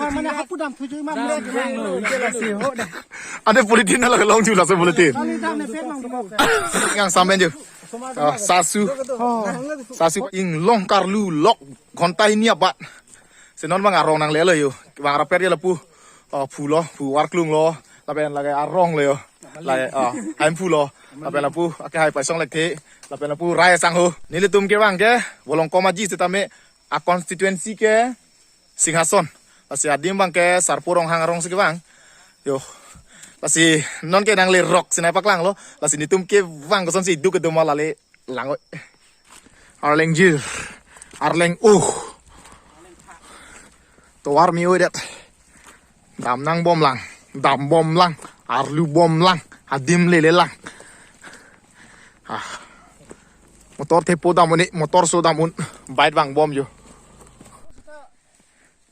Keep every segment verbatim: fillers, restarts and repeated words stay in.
Mane hapu dam thuju ma mle ke lang lo. Ante polythene na lage long ju laso polythene. Kali dam ne pet mang dukok. Yang samen ju. Ah, sasu. Oh. Sasu inglong karlu lok ghonta hini abat. Si non bang arong nanglelo yo. Bang rapet ya lapu. Oh, phu lo, phu war klung lo. Lapen lage arong lo yo. Lage, oh, haim phu lo. Lapen lapu, ake hai paisong lek the. Lapen lapu rai sang ho. Nelitum ke bang ke, bolong koma ji setame, a constituency ke, Singhason. Lasi adim bang ke Sarpo Ronghang arong si kevang. Yo. Lasi non ke nanglerok sinai paklang lo. Lasi netum kevang kosonsi duk kedo ma lale lang oi. Arleng jir. Arleng uh. Tovar mi oi det. Dam nangbom lang. Dambom lang. Arlubom lang. Adim lele lang. Ah. Motor thepo dam un, motor so dam un. Bike vangbom jo.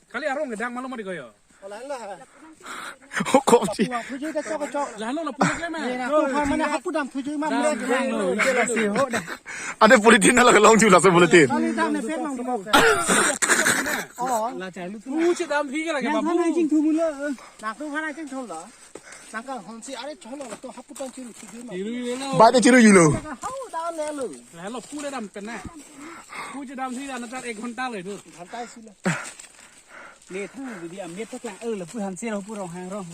Kali arong kedang malu mati koyo. Oh, kok si. Lalu lapu lagi mah. Mane hapu dam thuju ma mle ke lang lo. Ante polythene na lage long ju laso polythene. Kali dam ne pet mang dukok. Oh. Puji dam phi ke lagi babu. Nang tu phana jing thu mulo. Nang tu phana jing thu lo. Nang ka hon si are cholo to hapu tan chiru thuju ma. Chiru lo. Bike chiru lo. Hau da le lo. Lalu pule dam pen na. Puji dam si dan tar ek ghonta lo itu. Ghonta si lo. Ne thang di amne paklang, eh, lapu hanse lapu Ronghang rong.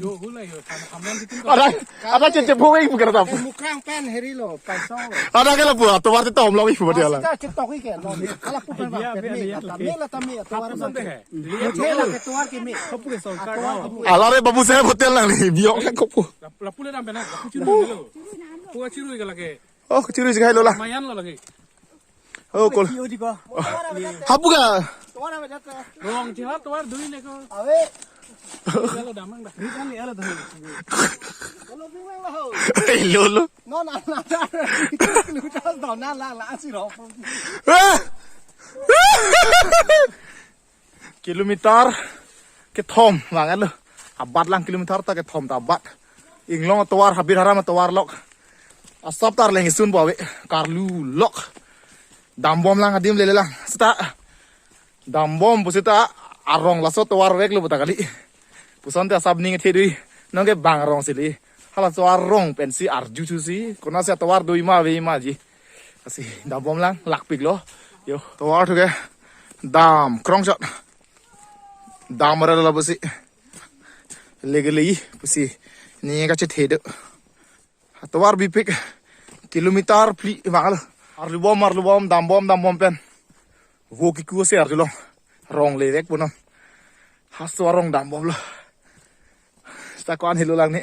Yo, hula yo, ham, ham lang kitin ko. Ada, ada cece buwe bukan apa. Eh, mukrang pen heri lo, paisong lo. Ada ke lapu, tovar te tom lo ipu dia la. Kita cetok ke lo. Kalau pu pen dia, bang, dia, me dia, la ta, oke. Me la ta me, tovar. Apa bang. Santai hai? Me la ke tovar ke me. Apa ke sorkar? Tovar ke me. Ala re babu saya hotel nang ni, biok kan kopu. Lapu le dam pen na, lapu chiru lo. Pu chiru ke lagi. Oh, chiru si hai lo la. Mayan lo lagi. Oh, kol. Iyo di ko. Hapu ka? Tovar ave jate. Rong chihat tovar dui le ko. Ave. Kalau damang dah. Ini kan ya lo tuh. Kalau bingung lah ho. Eh, lo, lo. No, no, no, no. Itu kilometer dona la, la si rong. Ah! Kilometer kethom vang lo. Abat lang kilometer ta kethom ta abat. Inglong atovar habit haram atovar lok. Asap ta arleng isun bawe karlu lok. Dambom lang adim lele lang. Seta dambom pu seta arong laso tovar vek lo puta kali. Puson te asap ning the dui. Nonke bang arong sili. Halaso arong pensi arju chusi. Konasi atovar dui ma ave ma ji. Lasi dambom lang lakpik lo. Yo, tovar thu ke dam krong shot. Dam ara la pusi. Lege lei pusi. Ni kachethe do. Tovar bipik kilometer phli vang lo. Arlubom, arlubom, dambom, dambom pen. Vo kiku ase arjulong. Rong le vek punon. Halaso arong dambom lo. Seta ko-an helo lang ni.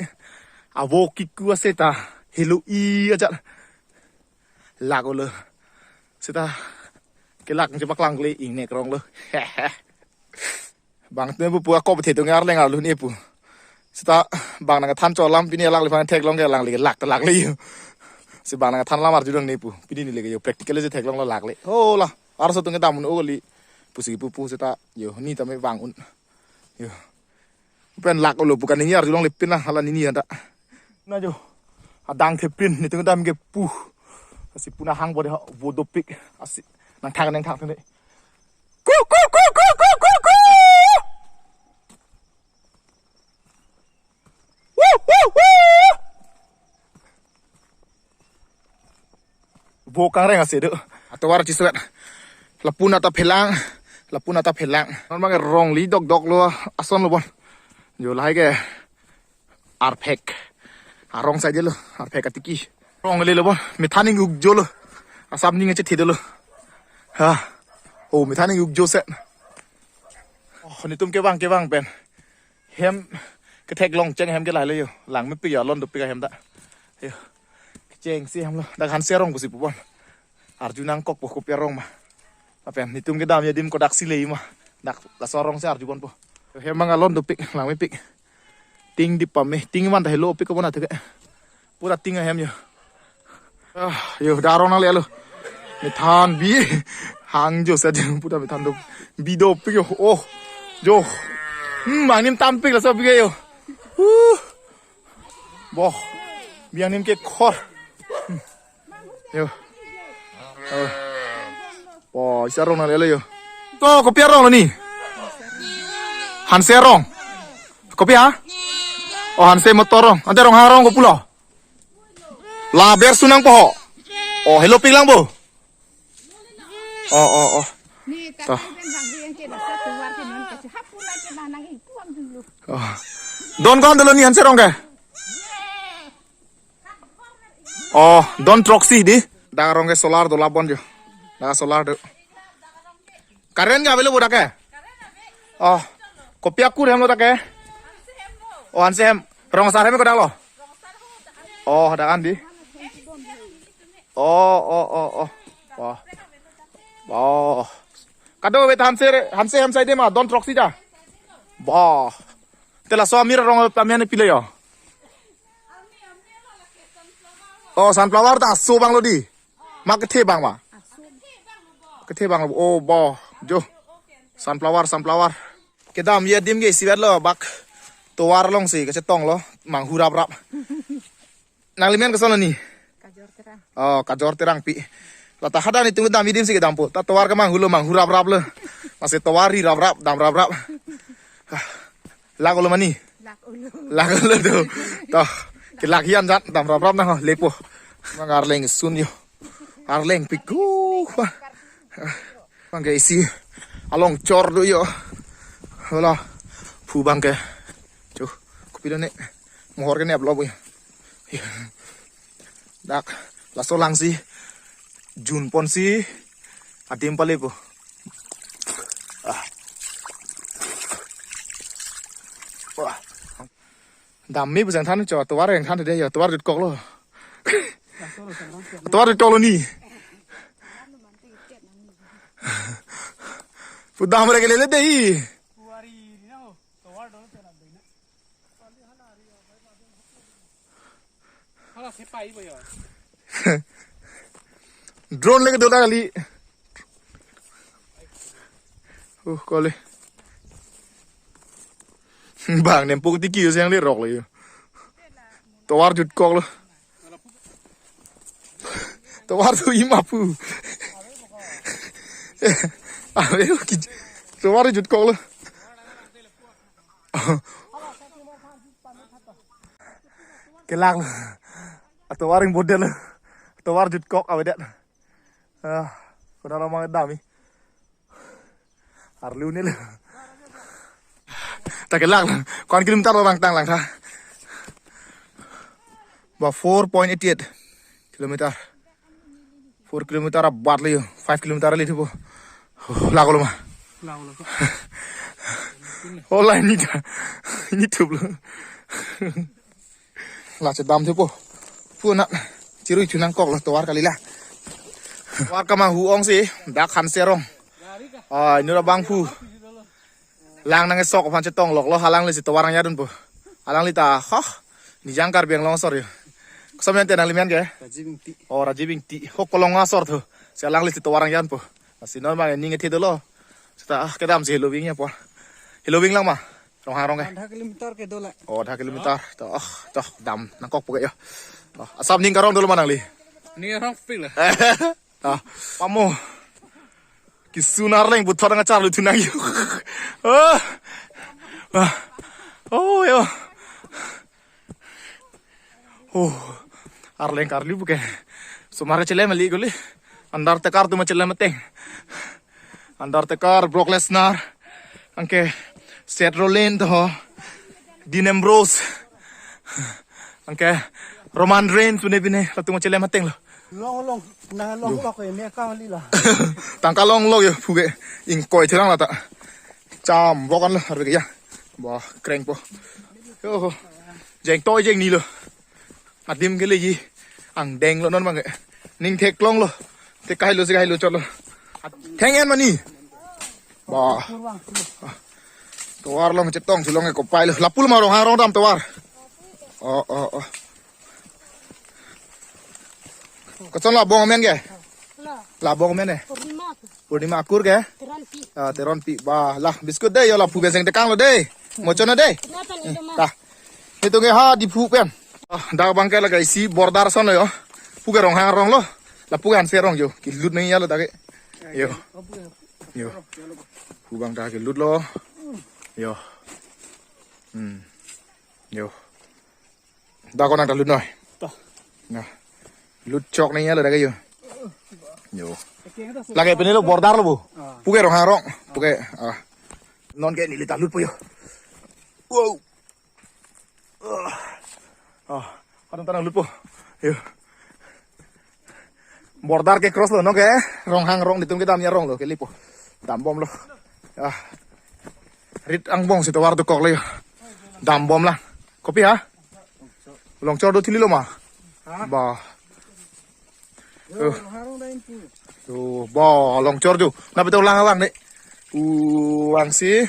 Avo kiku ase ta helo-i ajat. Lak-o lo. Seta kelak nje paklang le ingnek rong lo. Bang tu pu pu akop the tung arleng arlu ni pu. Seta bang nangthan cholam pini alangli aphan theklong ke alangli lak ta lak le yo. Si bang nangthan lam arjulong ni pu. Pini ni le yo practical si theklong lo lak le. Oh la. Arso tung dam un o kali. Pusi pu pu seta yo ni tame bang un. Yo. Pen lak-o lo pu kaningje arjulong le pin la hala nini anta. Na jo. Adang the pin netum dam ke pu. Asi puna hang bode ho vo dopik. Asi nangthak nangthak the. Ku, ku, ku, ku, ku, ku, ku. Wu, wu, wu. Vo kangreng ase do. Atovar chisuat. Lapu na ta phelang. Lapu na ta phelang. Non bang rongli dokdok lo ason lo bon. Jo lahai ke. Arphek. Arong saje lo. Arphek atiki. Rong le lo bon. Methang ning uk jo lo. Asap ning chethe do lo. Ha. Oh, methang ning uk jo set. Oh, netum kevang kevang pen. Hem ketheklong cheng hem ke lahai le yo. Lang mepik yo, lon dopik ahem ta. Yo. Kechengsi hem lo. Dak hanse arong pusi pu bon. Arju nangkok po kopi arong ma. Lapen netum kedam adim kodaksi le ma. Dak laso arong si arju ponpo. Hem bang lon dopik, lang mepik. Ting di pame, ting man ta helo pik ko bon athe ke. Pura ting ahem yo. Ah, yo, da arong nanglelo. Methang bi. Hang jo sa jeng puta methang do. Bi dopik yo. Oh. Jo. Hmm, angnim tampik laso pik yo. Uh. Bo. Bi angnim ke khor. Hmm. Yo. Oh. Oh, isi arong nanglelo yo. To, kopi arong lo ni? Hanse arong. Kopi ha? Oh, Hanse motor arong. Ante Ronghang arong kopulo. La bersunang po ho. Oh, helopik lang bo. Oh, oh, oh. Ni Toh. Kati ben bang yang ke dasar keluar ke non ke hapun aja bang nang ipuang dulu. Oh. Don ko-an dolo ni Hanse arong ke? Oh, don throksi di. Dak arong ke solar do labon jo. Dak solar do. Current ke avelo bo dak ke? Oh. Kopi akur hem lo dak ke? Oh, Hanse hem. Rong asar hem ko dak lo. Oh, dak an di. Oh, oh, oh, oh. Wah. Wah. Kado vet Hanse, Hanse hem saide ma, don throksi ta. Wah. Te laso amir arong pamian pilo yo. Oh, sunflower ta aso abang lo di. Ma kethe abang ma. Kethe abang lo. Oh, bo. Jo. Sunflower, sunflower. Kedam ye adim ke isivet lo bak. Tovar alongsi kachetong lo. Manghu raprap. Nanglimen koson lo ni? Kajor Terang. Oh, Kajor Terangpi. Lata hadak netum kedam adim si kedam po. Ta tovar ke manghu lo, manghu raprap lo. Masi tovar ri raprap, dam raprap. Ah, lak-olo mani? Lak-olo. Lak-olo tu. Toh, kelak hian jat dam raprap nang ho, lepo. Mang arleng sun yo. Arleng piku. Bang ke isi along chor do yo. Hola. Phu bang ke. Chu, kopilo ne. Mohor ke ne upload bo. Dak laso langsi jun ponsi adim pale po. Ah. Wah. Dam me bu jang than cho, tovar jang than de yo, tovar jutkok lo. Tovar jutkok lo ni. Pu dam re ke lele de i. Drone leke dota kali. Uh, kole. Bang nempok tiki yo siang le rok le yo. Tovar jutkok lo. Tovar tu ima pu. Ave lo ki. Tovar jutkok lo. Kelak lo. Atovar ring bodel lo. Tovar jutkok avedet. Ah, kuna lo mang dami. Arlu ni lo. Ta kelak lo. Ko-an kilometer lo bang tang lang tha. Ba four point eight eight kilometer. Four kilometer abat lo yo. Five kilometer le thupo. Oh, lak-olo ma. Lak-olo. Ola ni ta. Ni thup lo. La chedam thupo. Pu na. Chirui chu nangkok lo tovar kali la. Tovar kemanghu ong si dak Hanse arong. Ah, inut abang phu. Lang nang esok aphan chetong lok lo, alanglisi tovar nang yadun po. Alangli ta, ha, Nijang Karbi Anglong asor yo. Koson men te nanglimen ke? Rajiv Ingti. Oh, Rajiv Ingti. Ho Kolong asor thu. Si alanglisi tovar nang yadun po. Si non ma ning ethe dolo. Seta, ah, kedam si heloving ya po. Heloving lang ma. Ronghang arong ke. Adha kilometer ke dola. Oh, adha kilometer. To, ah, to, dam nangkok po ke yo. To, asap ning karong dolo ma nangli? Ning arong pik la. Ah, pamo. Kisun arleng puthot nang charlu thu nang yo. Ah. Ah. Oh, yo. Oh. Arleng karlu puke. Sumar chelem ali guli. Undertaker tu ma chelem ateng. Undertaker, Brock Lesnar. Anke Seth Rollins to. Dean Ambrose. Anke Roman Reigns pune pine latum chelem ateng lo. Long long, na long tok e me kang li la. Tangka long lo yo phuke ingkoi thelang lata. Cham bokan lo arve ya. Ba kreng po. Yo. Jeng toi jeng ni lo. Adim ke leji. Angdeng lo non bang ke. Ning theklong lo. Te kahai lo si kahai lo chot lo. Theng en mani. Ba. Tovar along chetong si long ke kopai lo. Lapu lo ma Ronghang arong dam tovar. Oh, oh, oh. Koson la abong amen ke? Lo. La abong amen eh? Purnima. Purnima akur ke? Teronpi. Ah, Teronpi. Ba, la biscuit de yo la phu beseng tekang lo de. Mochon de. Kenapa ni lo ma? Ta. Netum ke ha Diphu pen. Ah, dak bang ke la kaisi border ason lo yo. Phu ke Ronghang arong lo. Lapu ke Hanse arong yo. Kelut nang ya lo dak ke. Yo. Yo. Phu bang dak kelut lo. Yo. Hmm. Yo. Dak konang ta lut noi. To. Nah. Lut chok nangji lo dak ke yo. Yo. Lake pini lo border lo bo. Ah. Puke Ronghang arong. Puke. Ah. Non ke neli ta lutpo yo. Wow. Ah. Ah. Kadang tanang lutpo. Yo. Border ke cross lo, non ke Ronghang arong, netum kedamji arong lo, kelepo. Dambomlo. Ah. Rit angbong si tovar dokoklo yo. Dambomlang. Kopi ha? Longchor do thili lo ma? Ha? Ba. Yo, Oh. Ronghang arong dak ingpu. Yo, ba, longchor jo. Napi to lang abang de. U, vangsi.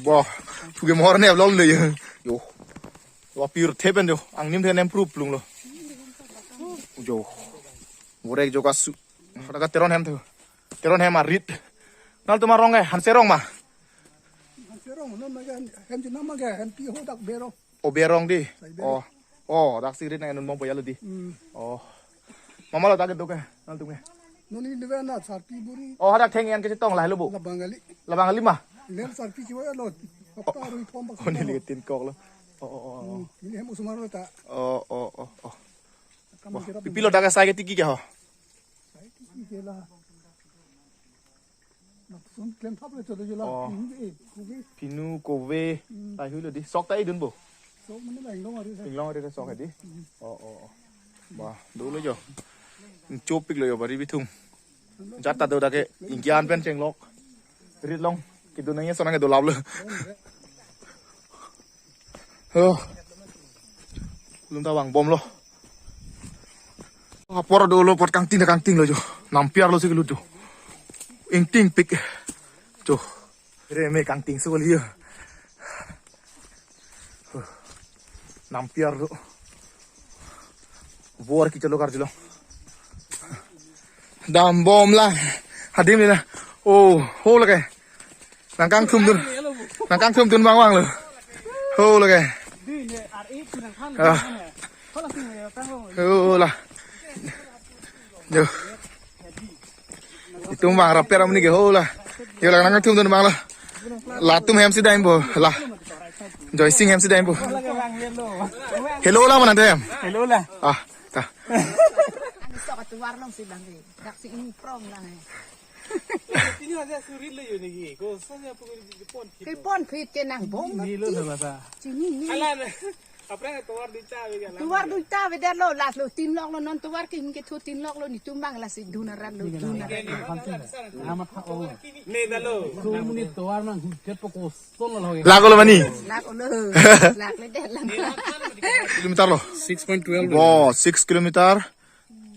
Ba. Puke mohor ne lol le yo. Yo. Wa pirthe pen jo. Angnim the nem prup lunglo. Jo. Vorek jo kasu. Ada ka Teron hem thu. Teron hem arit. Nanglitum arong ke, Hanse arong ma? Hanse arong, non ma ke, hem chinam ma ke, hem pi ho dak berong. O berong di. Sai berong. Oh. Oh, dak si rit nang enun bong poya lo di. Hmm. Oh. Mama lo dak do ke, nanglitum ke. Non ini dua na sarpi buri. Oh, hadak theng yang kecetong lah lo bu. Labang kali. Labang kali ma? Ini sarpi kiwa lo. Okta arui pom bak. Oh, ini lihat tin kok lo. Oh, oh, oh, oh. Hmm, ini hem osomar lo ta. Oh, oh, oh, oh. Kam Wah, kira pipi lo dak sai ke tiki ke ho? Sai tiki ke la. Lapuson klem thap le cholo jo la. Oh. Pinu ke, kove. Pinu, kove. Hmm. Tai hui lo di. Sok ta idun bo. Sok mane la inglong ari sa. Inglong ari sok di. Hmm. Oh, oh, oh. Ba, dolo jo. Chopik lo jo bari bithung. Jat ta do dak ke ingkian pen chenglok. Rit long. Kedun nangji ason nang kedo lap lo. Oh. Lum ta vangbomlo. Apor dolo apot kangting ta kangting lo jo. Nampiar lo si kelut jo. Ingtingpik. Jo. Re me kangting so kali yo. Nampiar lo. Bor kecholo karjulong. Dambomlang. Hadim ni na. Oh, ho lake. Nangkangthumdun. Nangkangthumdun abang abang lo. Ho lake. Ah. Ho la. Yo. Itum abang rapper amni ke ho la. Yo la nangkangthumdun abang la. Latum hem si dam bo la. Joysing hem si dam bo. Hello la mana dem. Hello la. Ah, ta. Ang sok atuwar long si bang ke. Dak si ingprong lang eh. Ini ada surit lo yo ni ko. Soalnya apa ko di pon. Ke pon phit ke nangbom. Ni lo na bata. Chini ni. Alan. Apre tovar duita ave ke alan. Tovar duita ave der lo, last lo tin lok lo, non tovar ke hingke thu tin lok lo, netum abang lasi dun arat lo, dun arat lo. Amat ha ong. Ne dalo. Sumuni tovar mang hujat pokos. Son lo hoge. Lak lo mani. Lak lo. Lak le der lang. Kilometer lo. Six point twelve. Oh, six kilometer.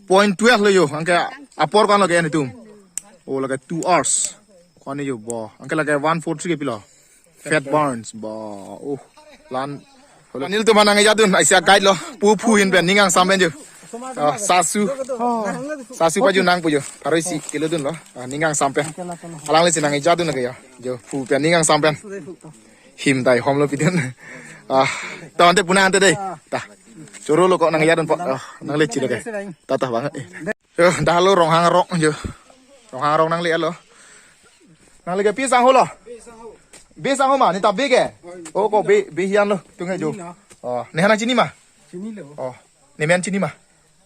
Point twelve lo yo. Anke apor kan lo ke netum. Oh, lake two hours. Kani yo bo. Anke lake one four three ke pilo. Fat Burns. Bo. Oh. Lan. Nelitum nangkejadun. Aisa guide lo. Pu pu hin pen ning angsam pen jo. Ah, sasu. Sasu paju nangpo jo. Aroi si kelodun lo. Ah, ning angsam pen. Alanglisi nangkejadun lake yo. Jo. Pu pen ning angsam pen. Him dai hom lo pidun. Ah, ta ante puna ante dei. Ta. Choro lo ko nangkejadun po. Ah, nangle chilo ke. Ta ta bang. Eh. Yo, dah lo Ronghang arong jo. Ronghang arong nangle lo. Nangle ke pi sang ho lo? Bi sang ho ma, ne ta bi ke? Oh, ko bi, bi hian lo. Tung he jo. Oh, ne hana chini ma? Chini lo. Oh, ne men chini ma?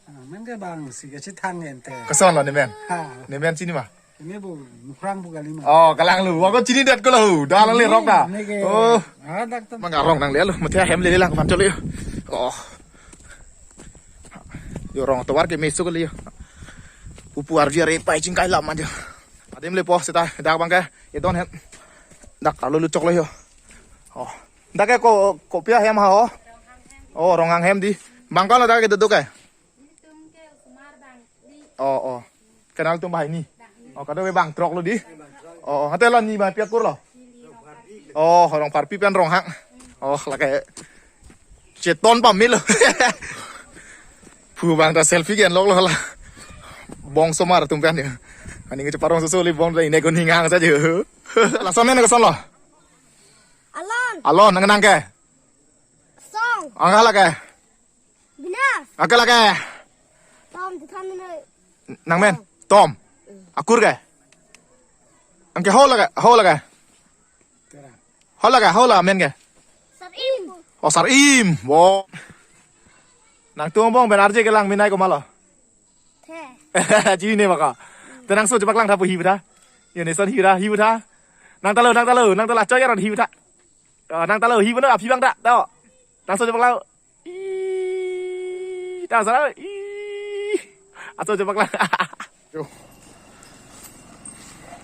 Ah, men ke bang si ke chithang ente. Koson lo ne men? Ha. Ne men chini ma? Ini bu, mukrang bu kali ma. Oh, kalang lo. Wa ko chini det ko lo. Dah lang le rok ta. Ini ke. Oh. Ah, dak ta. Mang arong nangle lo. Muthe hem lele lang man cholo yo. Oh. Yo rong tovar ke meso kali yo. Pu pu arvi are pai chingkai lam man jo. Adim lepo seta dak abang ke. Edon hem. Dak arlo lut choklo yo. Oh. Dak ke ko, kopi ahem ha ho? Oh, Ronghang hem di. Bang ko lo dak ke dodok ke? Oh, oh. Kenal tum bahai ni. Oh, kado bang trok lo di. Oh, oh. Hate lo ni ba piak kur lo. Oh, Rongpharpi pen Ronghang. Oh, lake cheton pamil lo. Pu bang ta selfie gen lok lo la. Bong somar atum pen ya. Ani ke parong susu li bong ta ine ko ningang saja. Laso men koson lo? Alon. Alon nang nang ke? Song. Angka lake? Binas. Angka lake? Tom, di than na. Nang men? Tom. Akur ke? Angke ho lake, ho lake? Ho lake, ho la men ke? O sar im, bo. Nangtum angbong pen arje kelang minai komatlo? Te. Chini ne baka. Te nangso chepaklang tha pu hi pu tha. Yo ne son hi pu tha, hi pu tha. Nang talo, nang talo, nang talo, choi aron hi pu tha. Ah, nang talo, hi pu na, aphi bang tha, to. Nangso chepaklang. Ih, ta sara, ih. Aso chepaklang. Yo.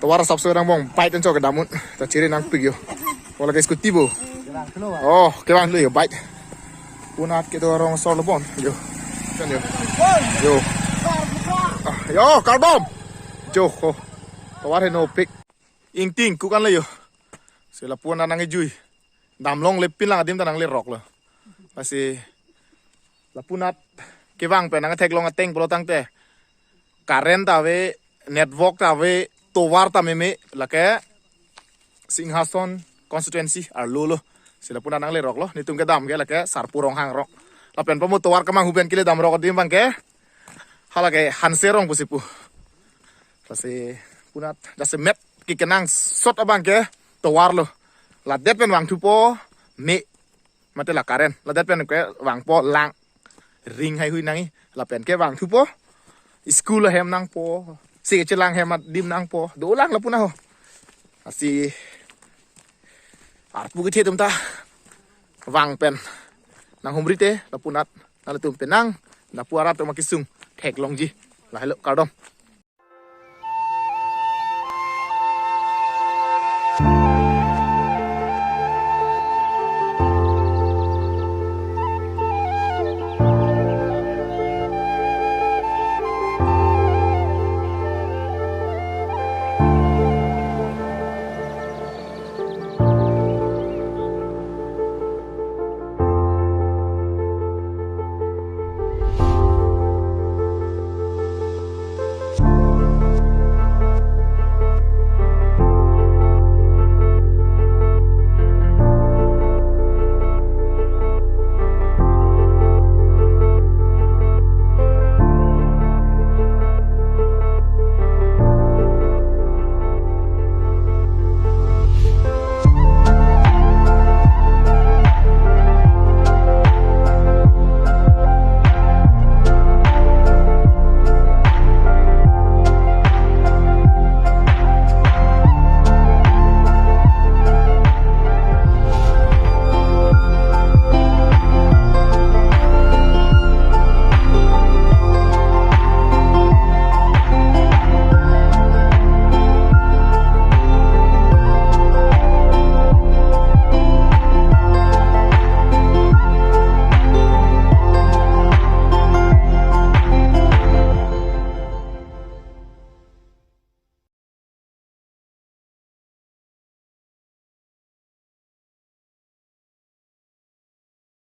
Tovar sapso nang angbong, bike anchot kedam un. Ta chiri nangpik yo. Wala ke scooty bo. Oh, kevang lo yo, bike. Punat kedo arong sor lo bon. Yo. Kan yo. Yo. Ah, yo, kardom. Jo, ko. Tovar heno pik. Ingting, kukan lo yo. Si lapu-an nang ejui. Damlongle pin lang adim ta nanglerok lo. Lasi lapunat kevang pen nangtheklong ateng pulo tangte, current ta ave, network ta ave, tovar ta meme, lake Singhason constituency arlo lo. Si lapunat nanglerok lo, netum kedam ke lake Sarpo Ronghang arong. Lapen pamo tovar kemanghu pen kele damrok adim abang ke, halake Hanse arong pusi pu. Lasi punat jasemet kekenangsot abang ke tovar lo. Ladet pen vangthupo me, mate la current. Ladet pen kevangpo lang. Ring haihui nangji. Lapen kevangthupo. School ahem nangpo. Si chelang hem adim nangpo. Dolang lapu na ho. Lasi arpu kethe atum ta vang pen nanghumri te lapunat nanglitum penang. Lapu arat atum akesung theklongji. Lahelo, kardom.